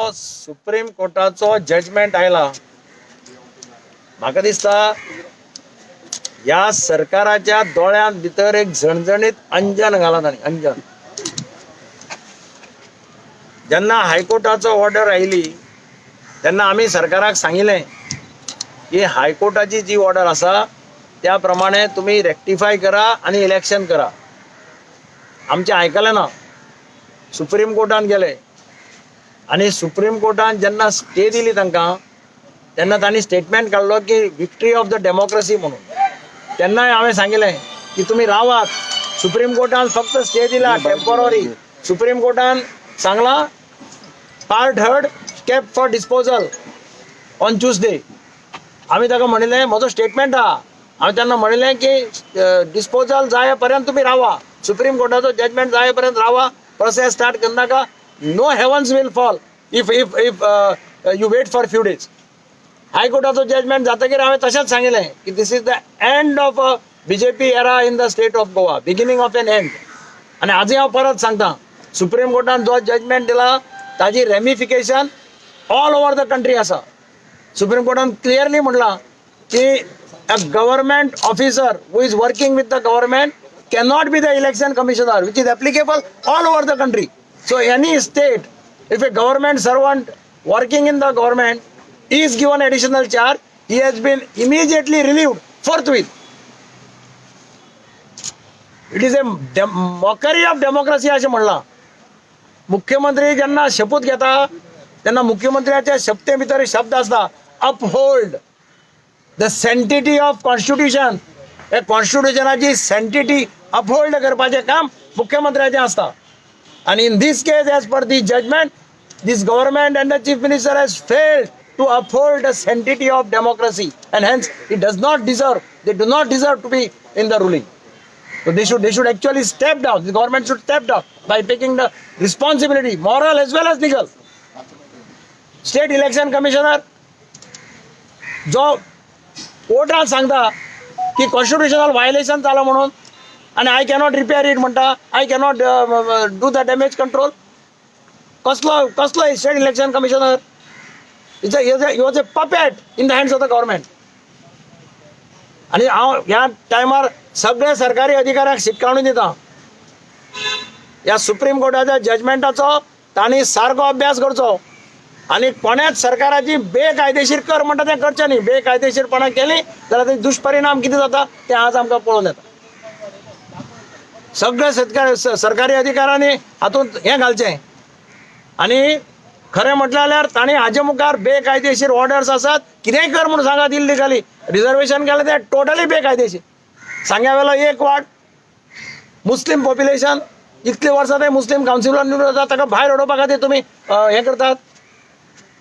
Supreme कोर्टाचो judgement आयला. म्हाका दिसता ह्या सरकाराच्या दोळ्यांत भितर एक झणझणीत अंजन घाला तांणी, अंजन. जेन्ना हायकोर्टाचो ऑर्डर आयली तेन्ना आमी सरकाराक सांगिल्लें की हायकोर्टाची जी ऑर्डर आसा त्या प्रमाणे तुमी रेक्टिफाय करा आनी इलेक्शन करा. आमचें आयकलें ना. सुप्रीम कोर्टान गेले आनी सुप्रीम कोर्टान जेन्ना स्टे दिली तांकां तेन्ना तांणी स्टेटमेंट काडलो की विक्ट्री ऑफ the democracy म्हणून. तेन्नाय हांवें सांगिल्लें की तुमी रावात, सुप्रीम कोर्टान फक्त स्टे दिला टेम्पोररी. सुप्रीम कोर्टान सांगलां part heard, kept for disposal on Tuesday. आमी ताका म्हणिल्लें, म्हजो स्टेटमेंट आहा, हांवें तेन्ना म्हणिल्लें की डिस्पोजल जाय पर्यंत तुमी रावा, सुप्रीम कोर्टाचो जजमेंट जाय पर्यंत रावा, प्रोसेस स्टार्ट करनाका. No heavens will fall if you wait for few days. हायकोर्टाचो judgement जातकीर हांवें तशेंच सांगिल्लें की this is the end of a BJP era in the state of Goa, beginning of an end. आनी आजूय हांव परत सांगता, सुप्रीम कोर्टान जो जजमेंट दिला ताजी ramification all over the country आसा. सुप्रीम कोर्टान क्लियरली म्हणलां की a government officer who is working with the government cannot be the election commissioner, which is applicable all over the country. So any state, if a government servant working in the government is given additional charge, he has been immediately relieved forthwith. It is a mockery of democracy अशें म्हणलां. मुख्यमंत्री जेन्ना शपूत घेता तेन्ना मुख्यमंत्र्याच्या शपथे भितर एक शब्द आसता, uphold the sanctity of constitution. हे कॉन्स्टिट्युशनाची सँक्टिटी अपहोल्ड करपाचें काम मुख्यमंत्र्याचें आसता. आनी in this case, as per the judgment, this government and the chief minister has failed to uphold the sanctity of democracy, and hence it does not deserve, they do not deserve to be in the ruling. So they should actually step down. The government should step down by taking the responsibility, moral as well as legal. State election commissioner जो कोर्टान सांगता की constitutional violation जालां म्हणून आनी I cannot repair it म्हणटा, I cannot do the damage control. कसलो कसलो state election commissioner? It's he was a puppet in the hands of the government. आनी हांव ह्या टायमार सगळे सरकारी अधिकाऱ्यांक शिटकावणी दिता, ह्या सुप्रीम कोर्टाच्या जजमेंटाचो तांणी सारको अभ्यास करचो आनी कोणेच सरकाराची बेकायदेशीर कर म्हणटा तें करचें न्ही. बेकायदेशीरपणां केली जाल्यार ते दुश्परिणाम कितें जाता तें आज आमकां पळोवन येता. सगळे शेतकरी सरकारी अधिकाऱ्यांनी हातूंत हें घालचें. आनी खरें म्हटलें जाल्यार तांणी हाजे मुखार बेकायदेशीर ऑर्डर्स आसात, कितेंय कर म्हणून सांगात. इल्लिगली रिजर्वेशन केलें तें टोटली बेकायदेशीर. सांग्या वेलो एक वार्ड मुस्लीम पॉप्युलेशन, इतली वर्सां ते मुस्लीम कावन्सिलर निवडून जाता, ताका भायर उडोवपा खातीर तुमी हें करतात.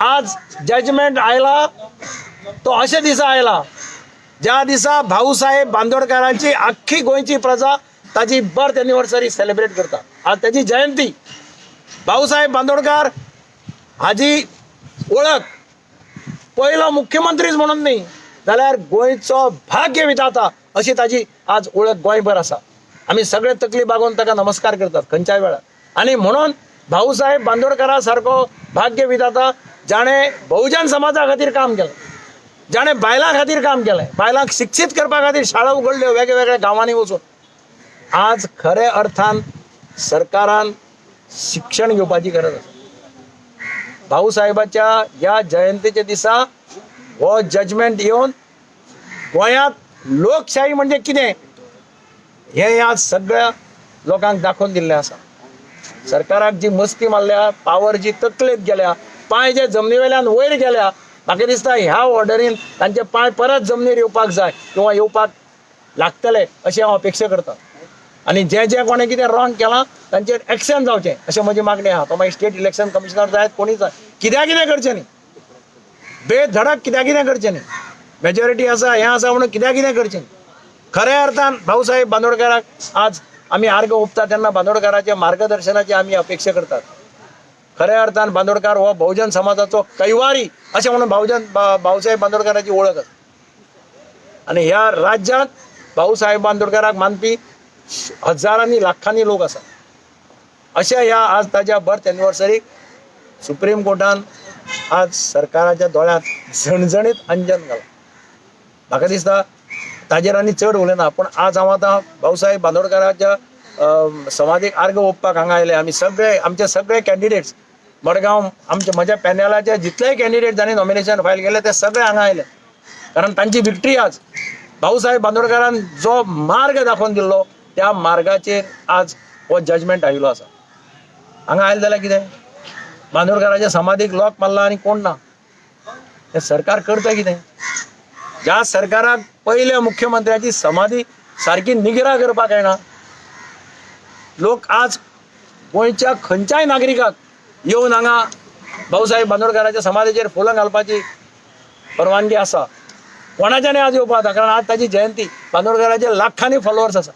आज जजमेंट आयला तो अशे दिसा आयला ज्या दिसा भाऊसाहेब बांदोडकारांची आख्खी गोंयची प्रजा ताजी बर्थ एनिवर्सरी सेलिब्रेट करता. आज ताजी जयंती. भाऊसाहेब बांदोडकार हाजी वळख पयलो मुख्यमंत्रीच म्हणून न्ही, जाल्यार गोंयचो भाग्य विधाता अशी ताजी आज वळख गोंयभर आसा. आमी सगळे तकली बागोवन ताका नमस्कार करतात खंयच्याय वेळार. आनी म्हणून भाऊसाहेब बांदोडकारा सारको भाग्य विधाता, जाणें बहुजन समाजा खातीर काम केलें, जाणें बायलां खातीर काम केलें, बायलांक शिक्षीत करपा खातीर शाळा उगडल्यो वेगवेगळ्या गांवांनी वचून, आज खऱ्या अर्थान सरकारान शिक्षण घेवपाची गरज आसा. भाऊसाहेबाच्या ह्या जयंतीच्या दिसा हो जजमेंट येवन गोंयांत लोकशाही म्हणजे कितें हें आज सगळ्या लोकांक दाखोवन दिल्लें आसा. सरकाराक जी मस्ती मारल्या, पावर जी तकलेंत गेल्या, पांय जे जमनी वेल्यान वयर गेल्या, म्हाका दिसता ह्या ऑर्डरीन तांचे पांय परत जमनीर येवपाक जाय किंवा येवपाक लागतले अशें हांव अपेक्षा करता. आनी जे जे कोणें कितें रॉंग केलां तांचेर एक्शन जावचें अशें म्हजी मागणी आहा. तो मागीर स्टेट इलेक्शन कमिशनर जायत, कोणीय जाय, कित्याक कितें करचें न्ही, बेधडक कित्याक कितें करचें न्ही. मेजॉरिटी आसा, हें आसा म्हणून कित्याक कितें करचें न्ही. खऱ्या अर्थान भाऊसाहेब बांदोडकाराक आज आमी आर्गां ओंपता तेन्ना बांदोडकाराच्या मार्गदर्शनाची आमी अपेक्षा करतात. खऱ्या अर्थान बांदोडकार हो बहुजन समाजाचो कैवारी अशें म्हणून भाऊसाहेब बांदोडकाराची वळख आसा. आनी ह्या राज्यांत भाऊसाहेब बांदोडकाराक मानपी हजारांनी लाखांनी लोक आसात. अशा ह्या आज ताज्या बर्थ एनिवर्सरीक सुप्रीम कोर्टान आज सरकाराच्या दोळ्यांत झणझणीत अंजन घालां. म्हाका दिसता ताजेर आनी चड उलयना, पूण आज हांव आतां भाऊसाहेब बांदोडकाराच्या समाधीक आर्ग ओंपपाक हांगा आयले. आमी सगळे, आमचे सगळे कॅन्डिडेट्स, मडगांव आमचे म्हज्या पॅनलाचे जितलेय कॅन्डिडेट जांणी नॉमिनेशन फायल केले ते सगळे हांगा आयले, कारण तांची विक्ट्री आज भाऊसाहेब बांदोडकारान जो मार्ग दाखोवन दिल्लो त्या मार्गाचेर आज हो जजमेंट आयिल्लो आसा. हांगा आयले जाल्यार कितें, बांदोडकाराच्या समाधीक लॉक मारला आनी कोण ना. हें सरकार करता कितें? ज्या सरकाराक पयल्या मुख्यमंत्र्याची समाधी सारकी निगरा करपाक येना, लोक आज गोंयच्या खंयच्याय नागरिकाक येवन हांगा भाऊसाहेब बांदोडकाराच्या समाधीचेर फुलां घालपाची परवानगी आसा. कोणाच्यानय आज येवपा जाता, कारण आज ताची जयंती. बांदोडकाराचे लाखांनी फॉलोवर्स आसा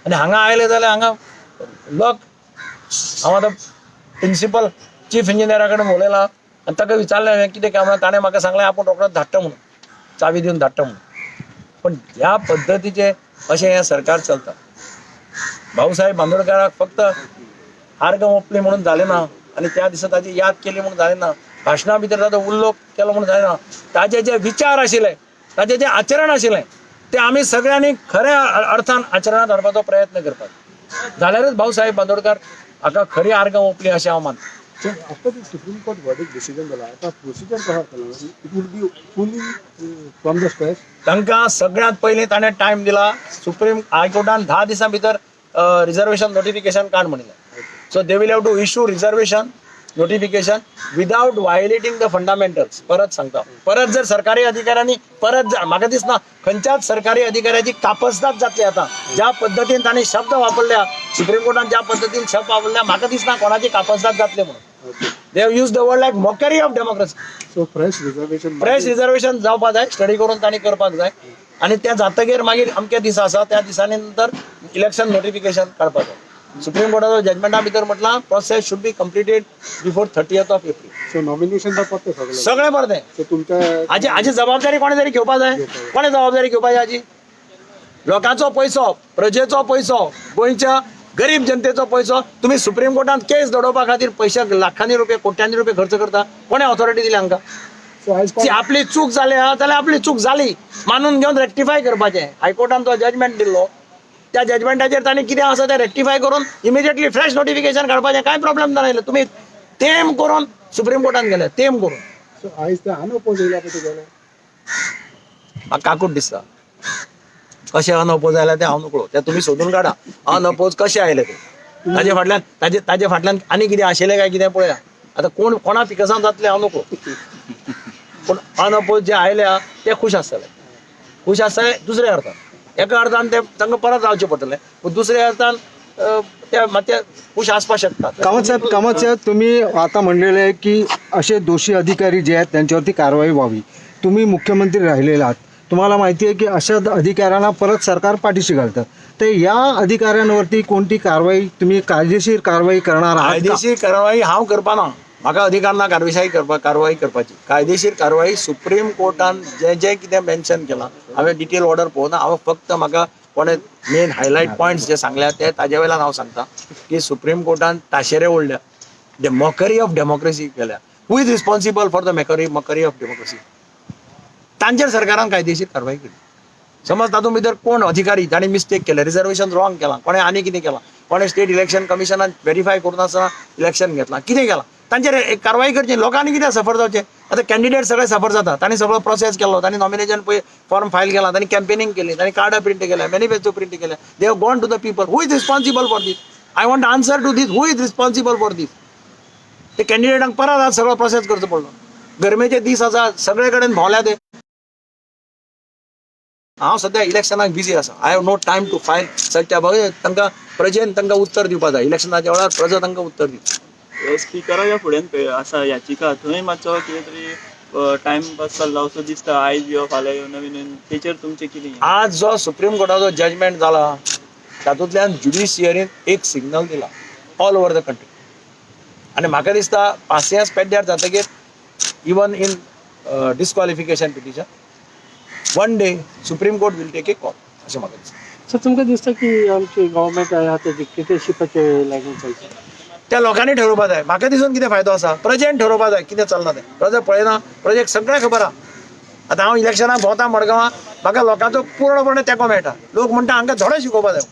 आनी हांगा आयले जाल्यार हांगा लोक. हांव आतां प्रिंसिपल चीफ इंजिनियरा कडेन उलयलां आनी ताका विचारलें हांवें कितें काय म्हणून. ताणें म्हाका सांगलें आपूण रोखडोच धाडटा म्हणून, चावी दिवन धाडटा म्हणून. पण ह्या पद्दतीचें अशें हें सरकार चलता. भाऊसाहेब बांदोडकाराक फक्त आर्गां ओंपली म्हणून जालें ना आनी त्या दिसा ताची याद केली म्हणून जालें ना, भाशणा भितर ताचो उल्लेख केलो म्हणून जालें ना. ताजे जे विचार आशिल्ले, ताजें जें आचरण आशिल्लें तें आमी सगळ्यांनी खऱ्या अर्थान आचरणांत हाडपाचो प्रयत्न करपाक जाल्यारच भाऊसाहेब बांदोडकार हाका खरी आर्गां ओंपली अशें हांव मानता. So after the Supreme Court verdict decision जाला, आता प्रोसिजर कसो जातलो? It will be fully from the scratch? तांकां सगळ्यांत पयलीं ताणें टायम दिला. सुप्रीम हायकोर्टान 10 दिसां भितर रिजर्वेशन नोटिफिकेशन काड म्हणिल्लें. So they will have to issue reservation notification without violating the fundamentals. परत सांगता, परत जर सरकारी अधिकाऱ्यांनी परत जर, म्हाका दिसना खंयच्याच सरकारी अधिकाऱ्याची कापस्ताद जातली. आतां ज्या पद्दतीन तांणी शब्द वापरल्या, सुप्रीम कोर्टान ज्या पद्दतीन शब्द वापरल्या, म्हाका दिसना कोणाची कापस्ताद जातली म्हणून. They have used the word like mockery of democracy. So fresh reservation. Fresh reservation जावपा जाय, स्टडी करून तांणी करपाक जाय आनी तें जातगीर मागीर अमक्या दिसा आसा त्या दिसांनी नंतर इलेक्शन नोटिफिकेशन काडपाक जाय. सुप्रीम कोर्टाचो जजमेंटा भितर म्हटलां, process should be completed before 30th of April. So nomination तर परतें सगळें. सगळें परतें. सो तुमच्या हाजी हाजी जबाबदारी कोणे तरी घेवपा जाय. कोणे जबाबदारी घेवपाची हाजी? लोकांचो पयसो, प्रजेचो पयसो, गोंयच्या गरीब जनतेचो पयसो तुमी सुप्रीम कोर्टात केस लडोवपा खातीर पयशे लाखांनी रुपये, कोट्यांनी रुपये खर्च करता. कोणे ऑथॉरिटी दिली हांकां? सो आयज ती आपली चूक जाली हा जाल्यार आपली चूक जाली मानून घेवन रेक्टिफाय करपाचें. हायकोर्टान तो जजमेंट दिल्लो, त्या जजमेंटाचेर तांणी कितें आसा तें रेक्टिफाय करून इमिजिएटली फ्रेश नोटिफिकेशन काडपाचें. कांय प्रॉब्लेम नाशिल्लो. तुमी तेम करून सुप्रीम कोर्टान गेले, तेम करून. सो आयज ते अनअपोज येयला पळय तुगेले. म्हाका काकूट दिसता. कशें अनअपोज आयले तें हांव नकळो, तें तुमी सोदून काडा. अनअपोज कशें आयले ते, ताजे फाटल्यान ताजे ताजे फाटल्यान आनी कितें आशिल्लें काय कितें पळया. आतां कोण कोणा पिकसांव जातलें हांव नकळो, पूण अनअपोज जे आयल्या ते खूश आसतले. खूश आसतले दुसऱ्या अर्थान. एका अर्थान ते तांकां परत रावचें पडटलें, पूण दुसऱ्या अर्थान ते मातशे खूश आसपाक शकतात. कामत साहेब, कामत साहेब, तुम्ही आता म्हणलेले आहे की असे दोषी अधिकारी जे आहेत त्यांच्यावरती कारवाई व्हावी. तुम्ही मुख्यमंत्री राहिलेला आहात, तुम्हाला माहिती आहे की अशा अधिकाऱ्यांना परत सरकार पाठीशी घालतं. तर या अधिकाऱ्यांवरती कोणती कारवाई, तुम्ही कायदेशीर कारवाई करणार आहात का? कायदेशीर कारवाई हांव करपाना, म्हाका अधिकार ना कारवाई करपा कारवाई करपाची. कायदेशीर कारवाई सुप्रीम कोर्टान जे जे कितें मेन्शन केलां, हांवें डिटेल ऑर्डर पळोवना. हांव फक्त म्हाका कोणें मेन हायलायट पॉयंट्स जे सांगल्या ते ताजे वयल्यान हांव सांगता की सुप्रीम कोर्टान ताशेरे ओडल्या, मॉकरी ऑफ डेमोक्रेसी केल्या. Who is responsible for the mockery of democracy? तांचेर सरकारान कायदेशीर कारवाई केली. समज तातूंत भितर कोण अधिकारी ताणें मिस्टेक केलें, रिजर्वेशन रॉंग केलां, कोणें आनी कितें केलां, कोणें स्टेट इलेक्शन कमिशनान वेरीफाय करूनासतना इलेक्शन घेतलां, कितें केलां, तांचेर एक कारवाई करची. लोकांनी कित्याक सफर जावचें? आतां कॅन्डिडेट सगळे सफर जाता. तांणी सगळो प्रोसेस केलो, तांणी नॉमिनेशन पळय फॉर्म फायल केला, तांणी कॅम्पेनिंग केली, तांणी कार्डां प्रिंट केल्या, मॅनिफेस्टो प्रिंट केल्या. They have gone to the people. Who is responsible for this? I want answer to this. Who is responsible for this? ते कॅन्डिडेटांक परत आज सगळो प्रोसेस करचो पडलो. गरमेचे दीस आसा, सगळे कडेन भोंवल्या ते. हांव सद्या इलेक्शनाक बिजी आसा. I have no time to file such. तांकां प्रजेन तांकां उत्तर दिवपा जाय. इलेक्शनाच्या वेळार प्रजा तांकां उत्तर दिता. स्पिकराच्या फुड्यान आसा याचिका, थंय मातसो कितें तरी टायम पास चल्ला असो दिसता. आयज यो फाल्यां यो, नवीन नवीन, तेचेर तुमचें कितें? आज जो सुप्रीम कोर्टाचो जजमेंट जाला तातूंतल्यान ज्युडिशियरीन एक सिग्नल दिला ऑल ओवर the country. आनी म्हाका दिसता पासियेंस पेड्ड्यार जातकीर even in disqualification petition one day Supreme Court will take a call अशें म्हाका दिसता. सो तुमकां दिसता की आमची गव्हर्मेंट आहा ते डिक्टेटरशिपाचे लायनीन चलता? त्या लोकांनी ठरोवपा जाय. म्हाका दिसून कितें फायदो आसा, प्रजेन ठरोवपा जाय कितें चल्लां तें. प्रजा पळयना, प्रजेक सगळें खबर आहा. आतां हांव इलेक्शनाक भोंवता मडगांवां, म्हाका लोकांचो पूर्णपणे तेंको मेळटा. लोक म्हणटा हांकां धडो शिकोवपा जाय.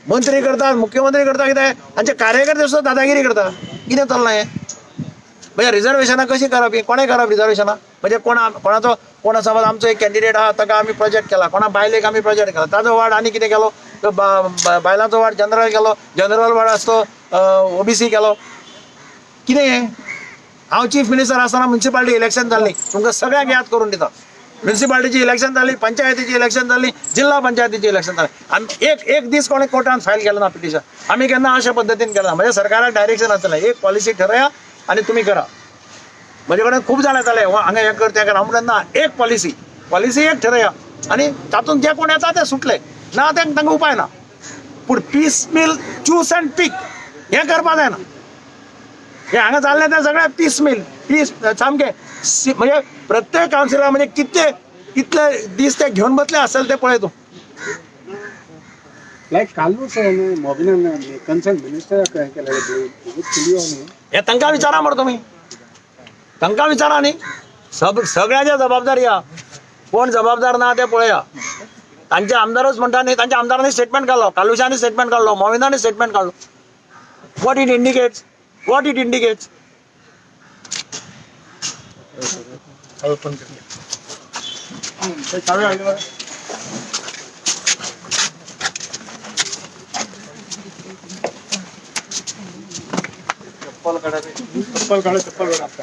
मंत्री करतात, मुख्यमंत्री करता, कितें हांचे कार्यकर्ते सुद्दां दादागिरी करता. कितें चल्लां हें? म्हणजे रिजर्वेशनां कशीं करप, ही कोणें करप रिजर्वेशनां? म्हणजे कोणाचो कोण समज आमचो एक कॅन्डिडेट आहा, ताका आमी प्रोजेक्ट केला, कोणा बायलेक आमी प्रोजेक्ट केला, ताजो वार्ड आनी कितें केलो, बायलांचो वार्ड जनरल केलो, जनरल वार्ड आसतो ओबीसी केलो. कितें हें? हांव चीफ मिनिस्टर आसतना म्युनिसिपालिटी इलेक्शन जाल्ली, तुमकां सगळ्यांक याद करून दिता. म्युनिसिपालिटीची इलेक्शन जाली, पंचायतीची इलेक्शन जाली, जिल्हा पंचायतीची इलेक्शन जाली. आमी एक एक दीस कोणें कोर्टान फायल केलें ना पिटिशन. आमी केन्ना अशा पद्दतीन केलें ना. म्हणजे सरकाराक डायरेक्शन आसलें, एक पॉलिसी ठरया आनी तुमी करा. म्हजे कडेन खूब जाणां येताले, हांगा हें कर तें कर. हांव म्हणलें ना, एक पॉलिसी, पॉलिसी एक ठरया आनी तातूंत जे कोण येता ते सुटले, ना ते तांकां उपाय ना. पूण piece meal choose and pick हें करपा जायना. हे हांगा जाल्लें तें सगळें पीस मील पीस सामकें म्हणजे प्रत्येक कावन्सिलर म्हणजे कितले कितले दीस ते घेवन बसले आसतले ते पळय तूं. लायक कालूच मोबिनान कन्सर्न मिनिस्टर केलें. हे तांकां विचारा मरे तुमी, तांकां विचारा न्ही. सगळ्यांच्या जबाबदारी आहा, कोण जबाबदार ना ते पळया. तांचे आमदारच म्हणटा न्ही, तांच्या आमदारांनी स्टेटमेंट काडलो, कालुशांनी स्टेटमेंट काडलो, मोविनांनी स्टेटमेंट काडलो. What it indicates, what it indicates? चप्पल काढा, चप्पल काढा.